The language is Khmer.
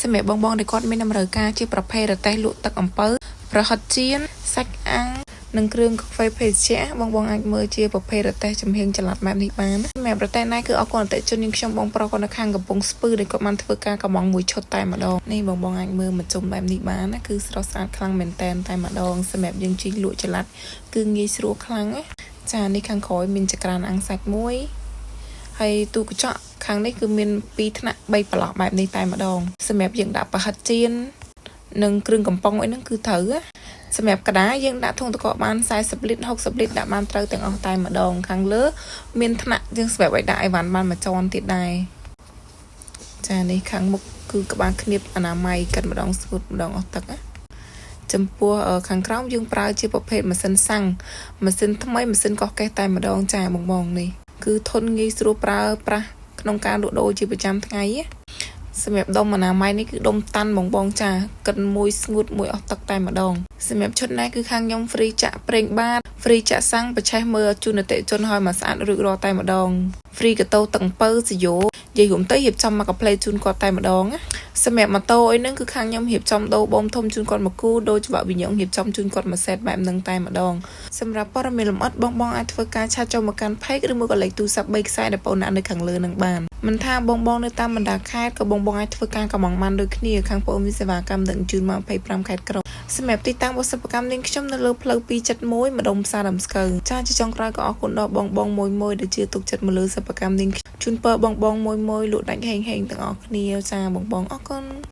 សម្រាប់បងបងដែលគាត់មានតម្រូវការជាប្រភេទរទេះលក់ទឹកអំពៅប្រហិតចៀនសាច់អាំងនិងគ្រឿងកាហ្វេភេសជ្ជៈបងបងអាចមើលជាប្រភេទរទេះចំហៀងចល័តបែបនេះបានសម្រាប់រទេះនេះគឺអរគុណអតិថិជននាងខ្ញុំបងប្រុសគាត់នៅខាងកំពង់ស្ពឺដែលគាត់បានធ្វើការកម្មង់មួយឈុតតែម្ដងនេះបងបងអាចមើលមកជុំបែបនេះបានណាគឺស្រស់ស្អាតខ្លាំងមែនតែនតែម្ដងសម្រាប់យើងជីកលក់ចល័តគឺងាយស្រួលខ្លាំងណាចានេះខាងក្រោយមានចក្រានអាំងសាច់មួយហើយទូកញ្ចក់ខាងនេះគឺមាន2ថ្នាក់3ប្រឡោះបែបនេះតែម្ដងសម្រាប់យើងដាក់ប្រហិតចៀននិងគ្រឿងកំប៉ុងអីហ្នឹងគឺត្រូវណាសម្រាប់កដាយើងដាក់ធុងទឹកកកបាន40លីត្រ60លីត្រដាក់បានត្រូវទាំងអស់តែម្ដងខាងលើមានថ្នាក់យើងសម្រាប់ឲ្យដាក់អីវ៉ាន់បានមួយជាន់ទៀតដែរចានេះខាងមុខគឺក្បាលឃ្នៀបអនាម័យកិតម្ដងស្ងួតម្ដងអស់ទឹកណាចំពោះខាងក្រោមយើងប្រើជាប្រភេទម៉ាស៊ីនសាំងម៉ាស៊ីនថ្មីម៉ាស៊ីនកោះកេះតែម្ដងចាបងបងនេះគឺធន់ងាយស្រួលប្រើប្រាស់ក្នុងការលក់ដូរជាប្រចាំថ្ងៃណាសម្រាប់ដុំអនាម័យនេះគឺដុំតាន់បងបងចាកិនមួយស្ងួតមួយអស់ទឹកតែម្ដងសម្រាប់ឈុតនេះគឺខាងខ្ញុំ free ចាក់ប្រេងបាត free ចាក់សាំងប្រឆេះមើលជូនអតិថិជនឲ្យមកស្អាតរួចរាល់តែម្ដង free កតោទឹកអំពៅសយោនិយាយរួមទៅរៀបចំមកកាផ្លេជូនគាត់តែម្ដងណាសម្រាប់ម៉ូតូអីហ្នឹងគឺខាងខ្ញុំរៀបចំដូរបូមធំជូនគាត់មកគូដូរច្បាក់វិញ្ញាណរៀបចំជូនគាត់មួយសេតបែបហ្នឹងតែម្ដងសម្រាប់ព័ត៌មានលម្អិតបងបងអាចធ្វើការ chat ចូលមកកាន់ page ឬមួយក៏លេខទូរស័ព្ទ3ខ្សែដែលបងដាក់នៅខាងលើនឹងបានមិនថាបងបងនៅតាមបណ្ដាខេត្តក៏បងបងអាចធ្វើការកម្មង់បានដូចគ្នាខាងបងមានសេវាកម្មដឹកជញ្ជូនមក25ខេត្តក្រុងសម្រាប់ទីតាំងរបស់សិប្បកម្មនាងខ្ញុំនៅលើផ្លូវ271ម្ដុំផ្សារដើមស្កូវចាជាចុងក្រោយក៏អរគុណដល់បងបងមួយមួយដែលជឿទុកចិត្តមកលើសិប្បកម្មនាងជូនពរបងបងមួយមួយលក់ដាច់ហេងហេងទាំងអស់គ្នាចាបងបងអរគុណ។